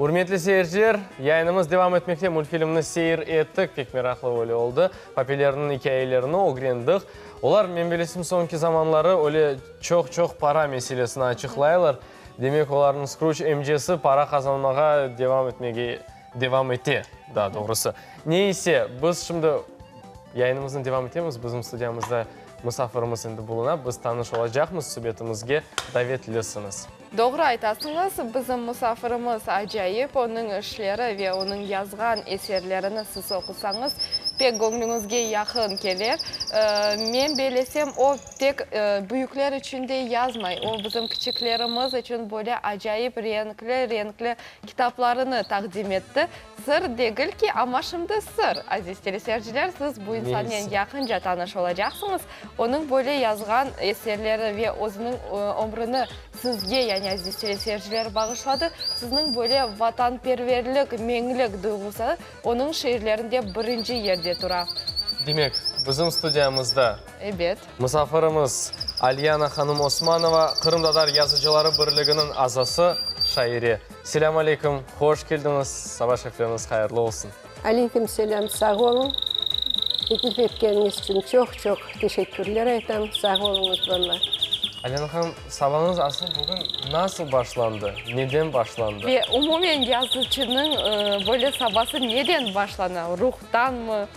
Ürmetli seyirciler, yayınımız devam etmekte. Mültfilmni seyir ettik, pek meraqlı öyle oldı. Papilerniñ ikâyelerini ögrendik. Olar, men bilesem, soñki zamanları öyle çoq-çoq para meselesini açıqlaylar. Demek, olarnıñ Skruc emcesi para qazanmağa devam etmege devam ete, daa doğrusı. Ne ise, biz şimdi yayınımıznı devam etemiz. Bizim studiyamızda musafirimiz endi buluna. Biz tanış olacaqmız, subetimizge davetlisiñiz. Doğru aytasıñız, bizim musafirimiz acayip, onıñ işleri ve onıñ yazğan eserlerini siz oqusañız, pek göñlüñizge yaqın kelir. Men bellesem, o, tek büyükler içün de yazmay, o, bizim kiçiklerimiz içün böyle acayip renkli-renkli kitaplarını taqdim etti. Sır degil ki, amma şimdi sır, aziz teleseyirciler, siz bu insannen yaqınca tanış olacaqsıñız. Onıñ böyle yazğan eserleri ve özüniñ ömrüni sizge, yani aziz teleseyirciler, bağışladı. Sizniñ böyle vatanperverlik, menlik duyğusı onıñ şiirlerinde birinci yerde tura. Demek, bizim studiyamızda. Ebet. Musafirimiz, Alyana hanım Osmanova, Qırımtatar yazıcıları birliginiñ azası, şaire. Selâm aleyküm, hoş keldiñiz, saba şerifleriñiz hayırlı olsun. Aleyküm selâm, sağ oluñ. Teklif etkeniñiz içün çoq-çoq teşekkürler aytam, sağ oluñız valla. Alyana hanım, sabañız asıl bugün nasıl başlandı, neden başlandı? Ve umumen yazıcınıñ böyle sabası neden başlana, ruhtanmı?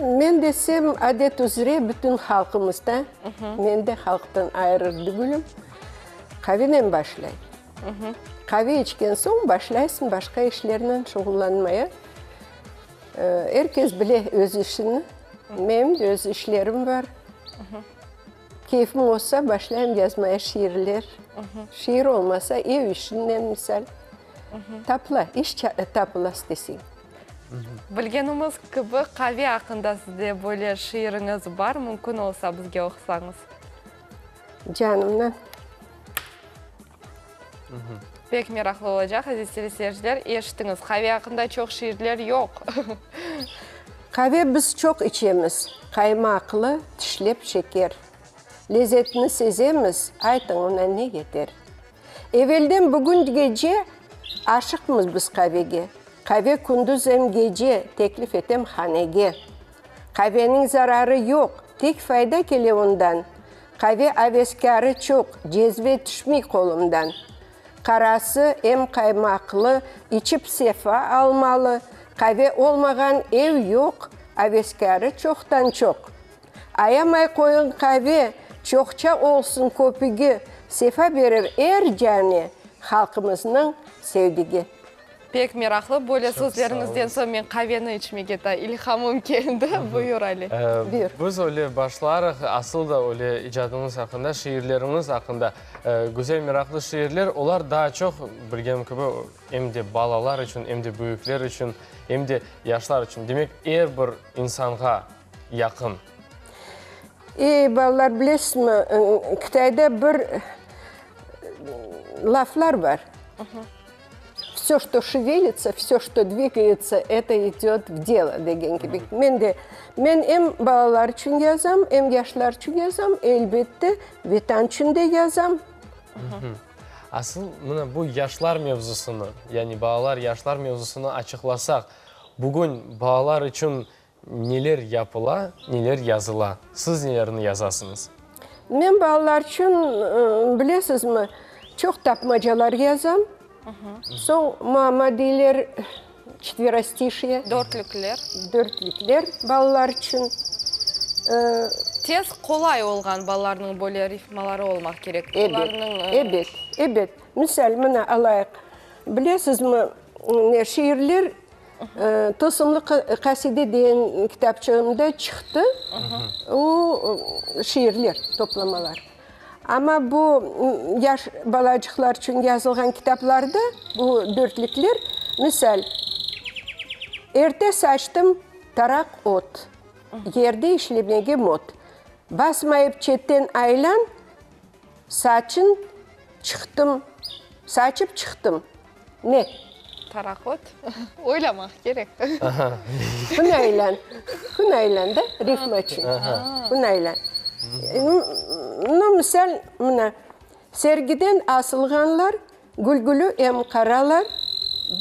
Men desem, adet üzre bütün halqımızda, men de halqtan ayırır dügülim, qavenen başlay. Qave içken soñ başlaysıñ başqa işlernen şuğullanmaya. Er kes bile öz işini. Menim de öz işlerim bar. Keyfim olsa, başlayım yazmaya şiirler. Şiir olmasa, ev işinen, misal. Tapıla, iş tapıla isteseñ. Bilgenimiz kibi, qave aqqında sizde böyle şiiriñiz bar, mümkün olsa bizge oqusañız. Canımnı. Pek meraqlı olacaq, aziz teleseyirciler, eşitiñiz, qave aqqında çoq şiirler yoq. Qave biz çoq içemiz, qaymaqlı, tişlep şeker. Lezetini sezemiz, aytıñ, ona ne yeter? Evelden bugüngece aşıqmız biz qavege. Qave kündüz em gece teklif etem hanege. Qaveniñ zararı yoq, tek fayda kele ondan. Qave aveskârı çoq, cezve tüşmey qolumdan. Qarası em qaymaqlı, içip sefa almalı. Qave olmağan ev yoq, aveskârı çoqtan-çoq. Ayamay qoyuñ qave, çoqça olsun köpügi, Sefa berir er cane, halqımıznıñ sevdigi. Pek meraqlı, böyle sözleriñizden soñ men qaveni içmege ta ilhamım keldi. Buyur, Ali. Buyur. Biz öyle başlarıq, asıl da öyle icadıñız aqqında, şiirleriñiz aqqında. Güzel, meraqlı şiirler, olar daa çoq, bilgenim kibi, em de balalar içün, em de büyükler içün, em de yaşlar içün. Demek, er bir insanğa yaqın. Ey, balalar, bilesizmi, Qıtayda bir laflar bar. Vse, çto şevelitsa, vse, çto dvigayetsa, eto idöt v delo, degen kibi. Men de, men em balalar içün yazam, em yaşlar içün yazam, elbette, Vetan içün de yazam. Asıl, mına bu yaşlar mevzusını, yani balalar, yaşlar mevzusını açıqlasaq, bugün balalar içün Neler yapıla, neler yazıla? Siz nelerni yazasıñız? Men balalar içün, bilesizmi, çoq tapmacalar yazam. Soñ muamma deyler, çetverostişiye. Dörtlükler. Dörtlükler balalar içün. Tez, qolay olğan balalarnıñ böyle rifmaları olmaq kerek. Ebet, ebet, ebet. Misal, mına alayıq, bilesizmi, şiirler Tılsımlı qaside degen kitapçığımda çıqtı, o şiirler, toplamalar. Amma bu yaş balacıqlar içün yazılğan kitaplarda bu dörtlükler, misal, Erte saçtım taraq ot, Yerde işlemege mot. Basmayıp çetten aylan, Saçın çıqtım, saçıp çıqtım. Ne? Taraqot. Oylamaq kerek. Hünaylan. Hünaylan da, rifma içün. Hünaylan. Nu, misal, mına, Sergiden asılğanlar, gülgülü em qaralar.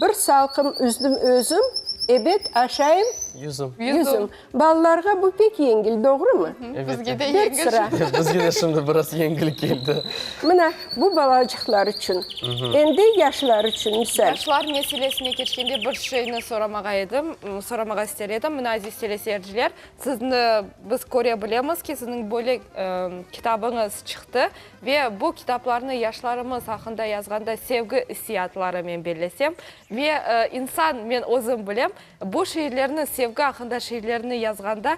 Bir salqım üzdim özüm, ebet, aşayım. Yüzüm. Yüzüm. Balalarğa bu pek yengil, doğrumı? Bizge de yengil. Sıra. Bizge de şimdi biraz yengil keldi. Mına, bu balacıqlar içün. Endi yaşlar içün, misal. Yaşlar meselesine keçkende bir şeyni soramağa edim, soramağa ister edim. Mına, aziz teleseyirciler, sizni biz köre bilemiz ki, sizniñ böyle kitabıñız çıqtı. Ve bu kitaplarnı yaşlarımız aqqında yazğanda sevgi issiyatları men bellesem. Ve insan, men özüm bilem, bu şiirlerni, sevgi aqqında şiirlerni yazğanda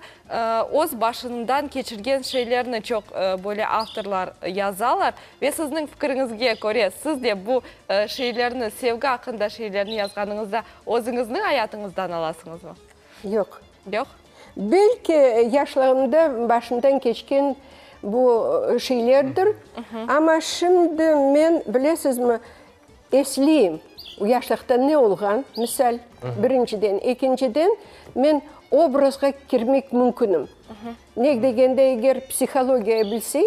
öz başından keçirgen şeylerni çoq böyle avtorlar yazalar. Ve sizniñ fikiriñizge köre, siz de bu şiirlerni, sevgi aqqında şiirlerni yazğanıñızda özüñizniñ ayatıñızdan alasıñızmı? Yoq. Yoq? Belki yaşlığımda başımdan keçken bu şeylerdir, amma şimdi men, bilesizmi, esleyim, yaşlıqta ne olğan, misal, birinciden. Ekinciden, men obrazğa kirmek mümkünim. Ne degende, eger psihologiya bilsey,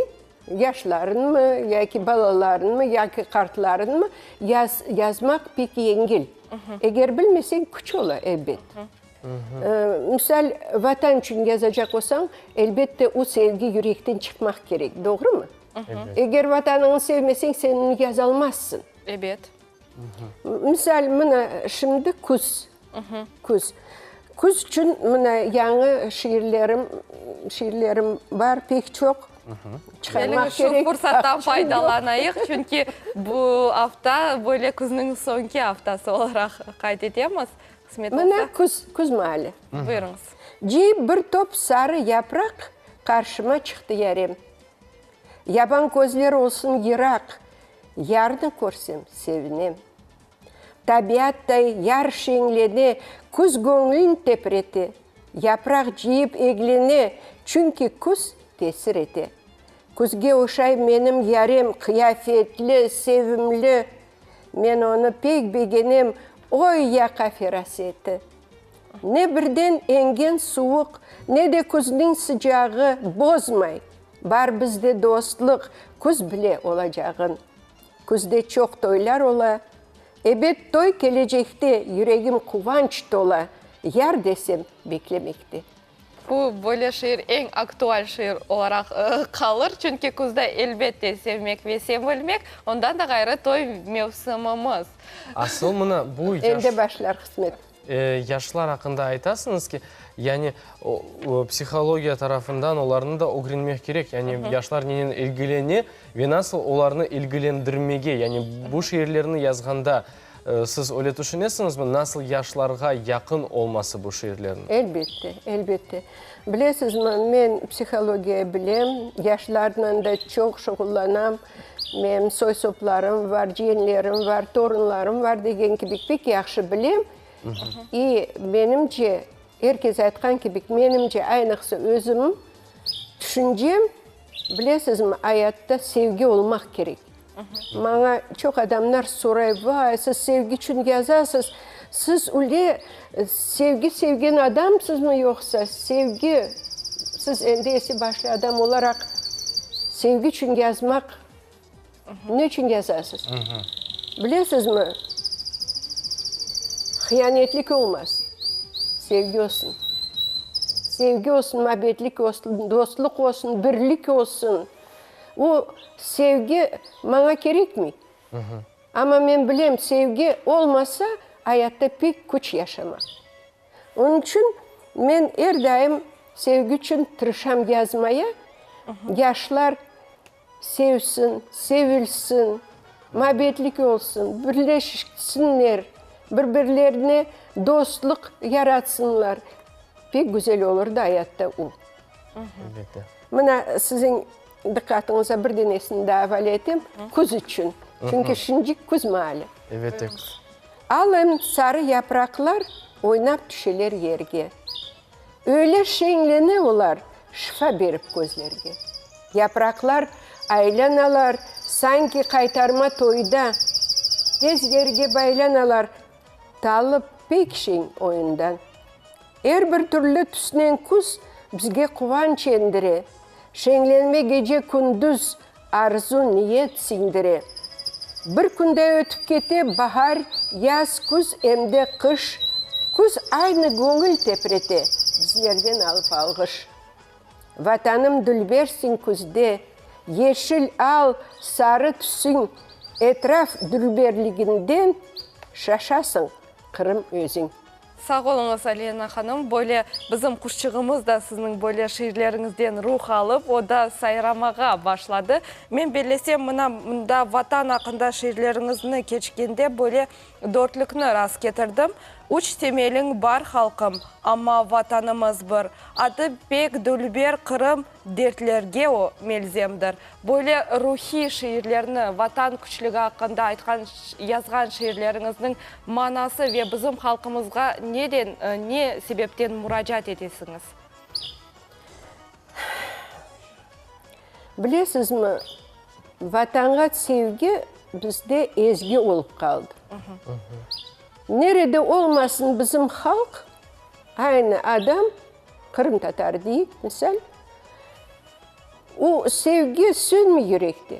yaşlarınmı, yaki balalarınmı, yaki qartlarınmı, yaz, yazmaq pek yengil. Eger bilmeseñ, küç ola, elbet. Misal, Vatan içün yazacaq olsañ, elbette, o sevgi yürekten çıqmaq kerek, doğrumı? Eger Vatanıñnı sevmeseñ, sen onı yazalmazsıñ. Ebet. Misal, mına, şimdi küz. Küz. Küz içün, mına, yañı şiirlerim, şiirlerim bar pek çoq. Çıqarmaq Keliñiz, şu fursattan faydalanayıq, çünki bu afta böyle küzniñ soñki aftası olaraq qayd etemiz. Qısmet olsa. Mına küz, küz maali. Buyurıñız. Cıyıp bir top sarı yapraq qarşıma çıqtı yarem. Yaban közler olsun yıraq, yarnı körsem sevinem. Tabiatday yar şeñlene, küz göñlün teprete. Yapraq cıyıp eglene, çünki küz tesir ete. Küzge oşay menim yarem, qıyafetli, sevimli. Men onı pek begenem, oy yaqa feraseti! Ne birden engen suvuq, ne de küzniñ sıcağı bozmay bar bizde dostluq, küz bile olacağın. Küzde çoq toylar ola, ebet toy kelecekte, yüregim quvanç tola, yar desem beklemekte. Bu böyle şiir eñ aktual şiir olaraq qalır, çünki küzde elbette sevmek ve sevilmek, ondan da ğayrı toy mevsimimiz. Asıl mına bu yaş. Endi başlar qısmet. Yaşlar aqqında aytasıñız ki, yani psihologiya tarafından olarnı da ögrenmek kerek, yani yaşlar nenen ilgilene ve nasıl olarnı ilgilendirmege, yani bu şiirlerni yazğanda Siz öyle tüşünesiñizmi, nasıl yaşlarğa yaqın olması bu şiirlerniñ? Elbette, elbette. Bilesizmi, men psihologiya bilem, yaşlarnen de çoq şuğullanam. Menim soy-soplarım var, ciyenlerim var, torunlarım var degen kibi pek yahşı bilem. İ menimce, er kes aytqan kibi, menimce, aynıqsı özüm tüşüncem, bilesizmi, ayatta sevgi olmaq kerek. Maña çoq adamlar soray, Vay, siz sevgi içün yazasız, siz öyle sevgi sevgen adamsızmı yoqsa, sevgi, siz endi esi başlı adam olaraq sevgi içün yazmaq, ne içün yazasız? Bilesizmi, hıyanetlik olmaz, sevgi olsun. Sevgi olsun, mabetlik olsun, dostluq olsun, birlik olsun. O sevgi maña kerekmey. Amma men bilem, sevgi olmasa, ayatta pek küç yaşamaq. Onıñ içün men er daim sevgi içün tırışam yazmaya, yaşlar sevsin, sevilsin, mabetlik olsun, birleşsinler, bir-birlerine dostluq yaratsınlar. Pek güzel olur da ayatta o. Elbette. Mına siziñ diqqatıñıza bir denesini daa avale etem, küz içün. Çünki şimdi küz maali. Elbette. Al em sarı yapraqlar oynap tüşeler yerge. Öyle şeñlene olar, şifa berip közlerge. Yapraqlar aylanalar, sanki qaytarma toyda. Tez yerge baylanalar, Talıp pek şeñ oyundan. Er bir türlü tüsnen küz bizge quvanç endire, Şeñlenme gece-kündüz arzu-niyet siñdire. Bir künde ötip kete bahar, yaz, küz em de qış. Küz aynı göñül teprete, bizlerden alıp alğış. Vatanım dülbersiñ küzde, yeşil, al, sarı tüsüñ, etraf dülberliginden şaşasıñ, Qırım özüñ. Sağ oluñız, Alena hanım. Böyle bizim quşçığımız da sizniñ böyle şiirleriñizden ruh alıp, o da sayramağa başladı. Men bellesem, mına mında Vatan aqqında şiirleriñizni keçkende böyle dörtlükni rast ketirdim. Üç temeliñ bar halqım, amma Vatanımız bir. Adı pek dülber Qırım, dertlerge o melzemdir. Böyle ruhiy şiirlerni, Vatan küçlügi aqqında aytqan, yazğan şiirleriñizniñ manası ve bizim halqımızğa neden, ne sebepten muracaat etesiñiz? Bilesizmi, Vatanğa sevgi bizde ezgi olıp qaldı. Nerede olmasın bizim halq, aynı adam, qırımtatar deyik, misal, o sevgi sönmey yürekte.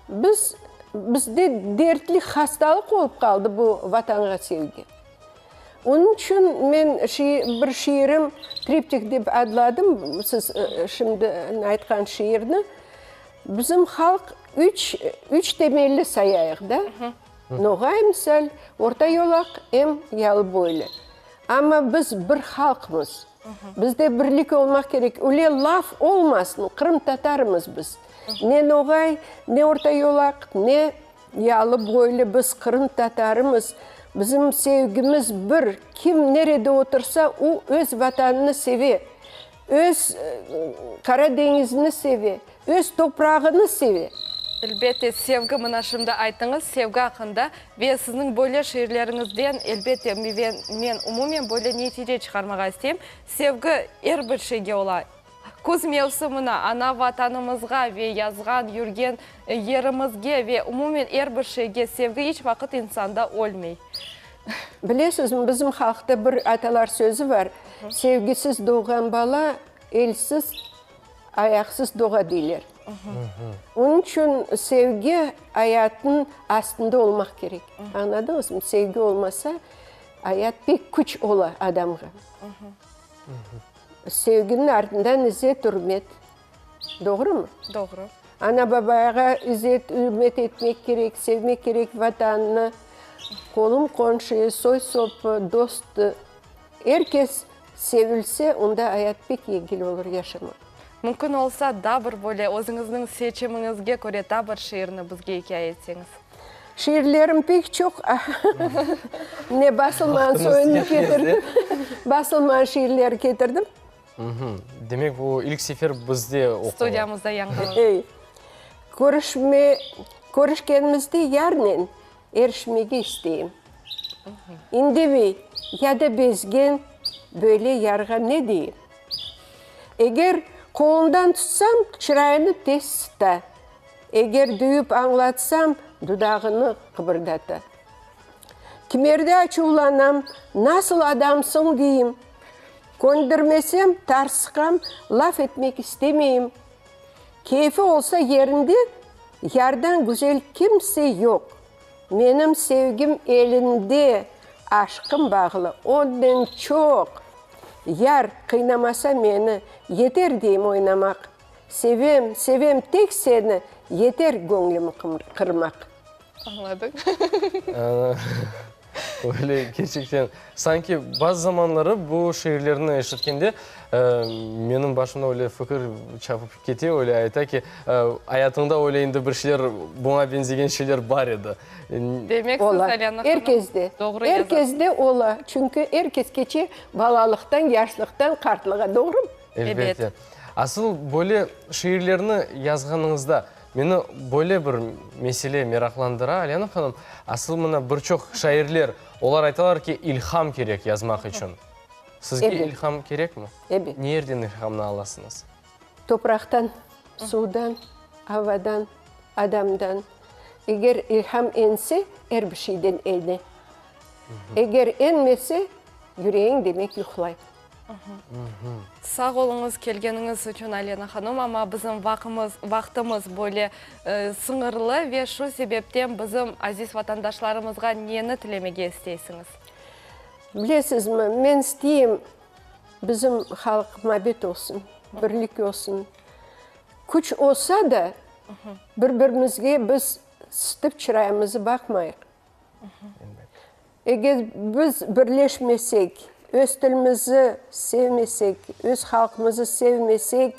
Biz, bizde dertli hastalıq olıp qaldı bu Vatanğa sevgi. Onıñ içün men bir şiirim Triptik dep adladım, siz şimdi aytqan şiirni. Bizim halq üç, üç temelli sayayıq da, Noğay misal, Orta Yolaq em Yalıboylu. Amma biz bir halqmız. Bizde birlik olmaq kerek. Öyle laf olmasın, qırımtatarmız biz. Ne noğay, ne Orta Yolaq, ne Yalıboylu, biz qırımtatarımız. Bizim sevgimiz bir. Kim nerede otursa, o öz Vatanını seve. Öz Qara deñizini seve, öz toprağını seve. Elbette, sevgi, mına şimdi ayttıñız, sevgi aqqında ve sizniñ böyle şiirleriñizden, elbette, men umumen böyle netice çıqarmağa isteyim, sevgi er bir şeyge ola. Küz mevsimine, ana Vatanımızğa ve yazğan, yürgen yerimizge ve umumen er bir şeyge sevgi iç vaqıt insanda ölmey. Bilesizmi, bizim halqta bir atalar sözü bar, Sevgisiz doğğan bala elsiz, ayaqsız doğa deyler. Onıñ içün sevgi ayatnıñ astında olmaq kerek. Añladıñızmı? Sevgi olmasa, ayat pek küç ola adamğa. Sevginiñ artından izzet, ürmet. Doğrumı? Doğru. Ana-babayğa izzet, ürmet etmek kerek, sevmek kerek Vatanını, qolum-qonşuyı, soy-sopı, dostı. Er kes sevilse, onda ayat pek yengil olur yaşamaq. Mümkün olsa, daa bir böyle özüñizniñ seçimiñizge köre daa bir şiirni bizge ikâye etseñiz. Şiirlerim pek çoq. Ne basılmağan soyunı ketirdim. Basılmağan şiirler ketirdim. Demek, bu ilk sefer bizde oqula. Studiyamızda yañğıradı. Körüşme, körüşkenimizde yarnen erişmege isteyim. İndemey ya da bezgen böyle yarğa ne deyim? Eger qolundan tutsam, çırayını tez sıta. Eger duyıp añlatsam, dudağını qıbırdata. Kimerde açuvlanam, nasıl adamsıñ deyim. Köndirmesem, tarsıqam, laf etmek istemeyim. Keyfi olsa yerinde, yardan güzel kimse yoq. Menim sevgim elinde, aşqım bağlı onnen çoq. Yar qıynamasa meni, yeter deyim oynamaq. Sevem, sevem tek seni, yeter göñlümi qırmaq. Añladıq. Öyle kerçekten. Sanki bazı zamanları bu şiirlerni eşitkende, menim başımda öyle fikir çapıp kete, öyle ayta ki, ayatıñda öyle endi bir şeyler, buña beñzegen şeyler bar edi. Demek siz, Ola. Alena Er hanım, kezde. doğru Er yazasız. kezde ola. Çünki er kes keçe balalıqtan, yaşlıqtan qartlığa, doğrumı? Elbette. Asıl böyle şiirlerni yazğanıñızda meni böyle bir mesele meraqlandıra, Alena hanım, asıl mına bir çoq şairler, olar aytalar ki, ilham kerek yazmaq içün. Sizge ilham kerekmi? Ebet. Ne yerden ilhamnı alasıñız? Topraqtan, suvdan, avadan, adamdan. Eger ilham ense, er bir şeyden ene. Eger enmese, yüreğiñ demek yuqlay. Sağ oluñız kelgeniñiz içün, Alena hanım, amma bizim vaqımız, vaqtımız böyle sıñırlı ve şu sebepten bizim aziz vatandaşlarımızğa neni tilemege isteysiñiz? Bilesizmi, men isteyim, bizim halq mabet olsun, birlik olsun. Küç olsa da, bir-birimizge biz sıtıp çırayımızı baqmayıq. Eger biz birleşmesek, öz tilimizi sevmesek, öz halqımızı sevmesek,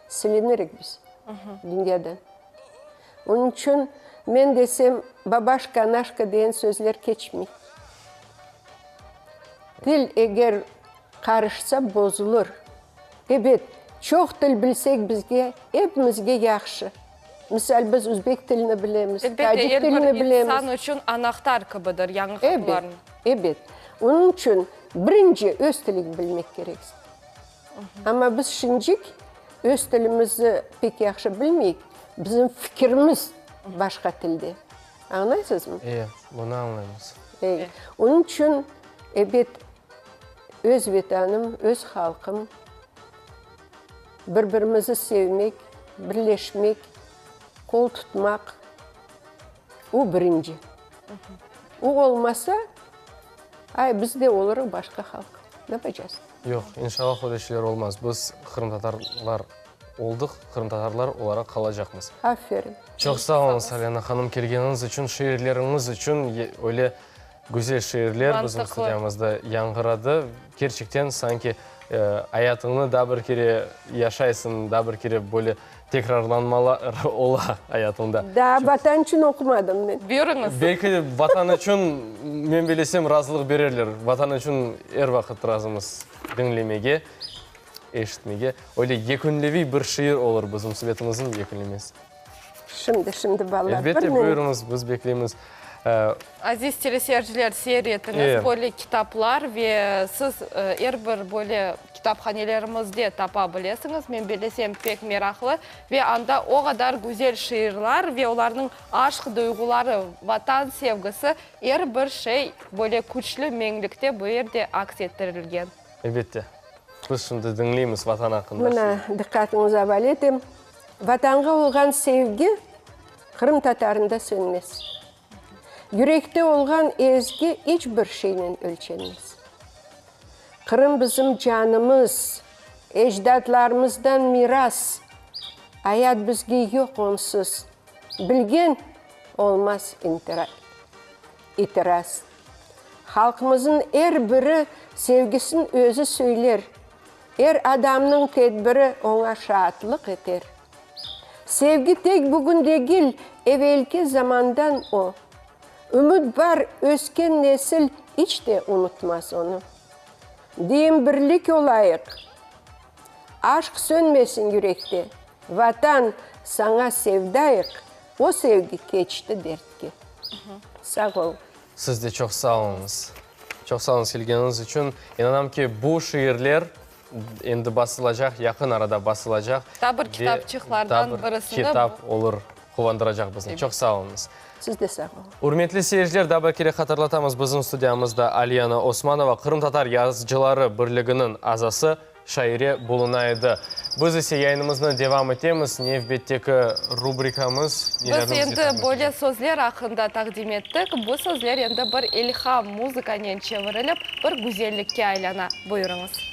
silinirik biz dünyadan. Onıñ içün men desem, babaşka, anaşka degen sözler keçmey. Til eger qarışsa, bozulır. Ebet, çoq til bilsek bizge, epimizge yahşı. Misal, biz üzbek tilini bilemiz, Elbette, tacik er bir tilini bilemiz. insan içün anahtar kibidir yañı qapılarnıñ. Ebet, ebet. Onıñ içün birinci öz tiliñni bilmek kereksiñ. Amma biz şimcik öz tilimizni pek yahşı bilmeyik, bizim fikirimiz başqa tilde. Añlaysızmı? E, bunı añlaymız. E, onıñ içün, ebet, öz Vetanım, öz halqım, bir-birimizi sevmek, birleşmek, qol tutmaq, o birinci. O olmasa, ay, biz de olurıq başqa halq. Ne yapacağız? Yoq, inşallah öyle şeyler olmaz. Biz qırımtatarlar oldıq, qırımtatarlar olaraq qalacaqmız. Aferin. Çoq sağ oluñız, Alena hanım, kelgeniñiz içün, şiirleriñiz içün. Öyle güzel şiirler bizim studiyamızda yañğıradı. Kerçekten, sanki ayatıñnı daa bir kere yaşaysıñ, daa bir kere böyle tekrarlanmalar ola ayatıñda. Daa Vatan içün oqumadım men. Buyurıñız. Belki Vatan içün, men bilesem, razılıq bererler. Vatan içün er vaqıt razımız diñlemege, eşitmege. Öyle yekünleviy bir şiir olur bizim subetimizniñ yekünlemesi. Şimdi, şimdi balalar. Elbette, buyurıñız, biz bekleymiz. Aziz teleseyirciler, seyir etiñiz, böyle kitaplar ve siz er bir böyle kitaphanelerimizde tapa bilesiñiz. Men bellesem, pek meraqlı ve anda o qadar güzel şiirlar ve olarnıñ aşq duyğuları, Vatan sevgisi, er bir şey böyle küçlü meñlikte bu yerde aks ettirilgen. Elbette. Biz şimdi diñleymiz Vatan aqqında şiir. Mına, diqqatıñıza avale etem, Vatanğa olğan sevgi qırımtatarında sönmez. Yürekte olğan ezgi iç bir şeynen ölçenmez. Qırım bizim canımız, ecdatlarımızdan miras, ayat bizge yoq onsız, bilgen olmaz itiraz. Halqımızın er biri sevgisin özü söyler, Er adamnıñ tedbiri oña şaatlıq eter. Sevgi tek bugün degil, evelki zamandan o. Ümüt bar, ösken nesil iç de unutmaz onı. Deyim birlik olayıq, aşq sönmesin yürekte, Vatan, saña sevdayıq, o sevgi keçti dertke. Sağ ol. Siz de çoq sağ oluñız. Çoq sağ oluñız kelgeniñiz içün. İnanam ki, bu şiirler endi basılacaq, yaqın arada basılacaq. Daa bir kitapçıqlardan birisini. Kitap olur, quvandıracaq bizni. Çoq sağ oluñız. Siz de sağ oluñ. Ürmetli seyirciler, daa bir kere hatırlatamız, bizim studiyamızda Alyana Osmanova, Qırımtatar yazıcıları birliginiñ azası, Şaire buluna edi. Biz ise yayınımıznı devam etemiz. Nevbetteki rubrikamız Biz endi böyle sözler aqqında taqdim ettik. Bu sözler endi bir ilham muzıkanen çevirilip, bir güzellikke aylana. Buyurıñız.